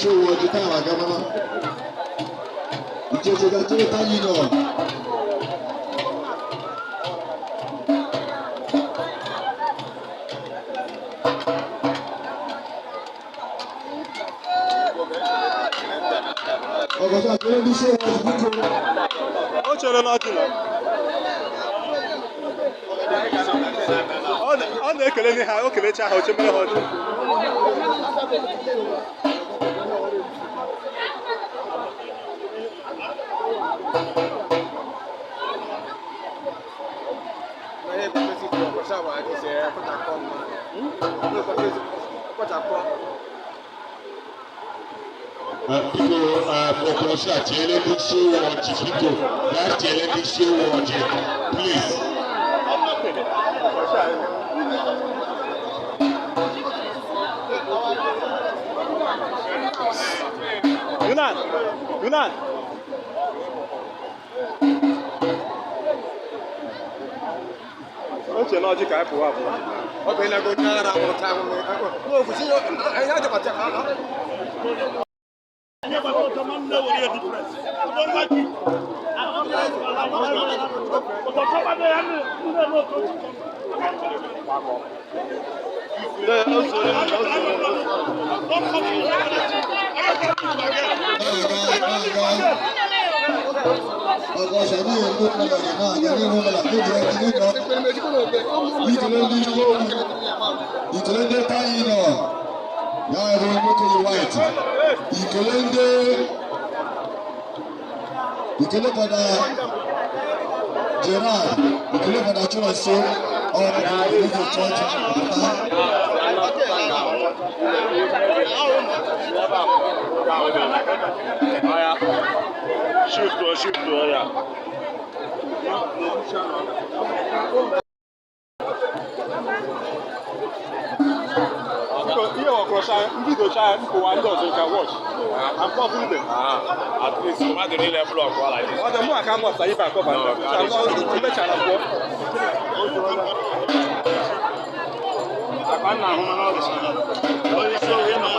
Isi ewu ọjị taa agabala. Icheche ga chere town union. Ọkọchị chere ndị isi ewu ọjị, biko. O chere na ọjị nọ. Ọ na-ekele ha, o kelecha ha, o chemere ha ọjị. Biko, ọkọchị a tinyere ndị isi ewu ọjị, biko, bịa tinyere ndị isi ewu ọjị, please. Yunan! Yunan! O chere na ọjị ka anyị pụwa apụwa. Ọ bụ ịnago onye agha na-akpọrọ taa ahụhụ. N'ofu, si ya jabata ha. Na-aga, na-aga. Ọkọchị adịghị ndị mmadụ na-aga n'ihu mmadụ n'oge n'ụlọ. Ikele ndị isi ewu, ikele ndị town union, ya bụ nwoke yi white. Ikele ndị ikele Fada Gerard, ikele Fada Chinonso, ọ bụ chọọchị pụta. Shift to shift to ya. Biko, ihe ọkọrọcha mbido cha mpụwa ndị ọzọ ka watch. I'm covering them. At least mmadụ niile block like this. Ọ dị mụ aka mụ ibe akọba ndị mechara pụọ. Akpa nna ahụ mana ọ dị. Onye isi ohe nọ.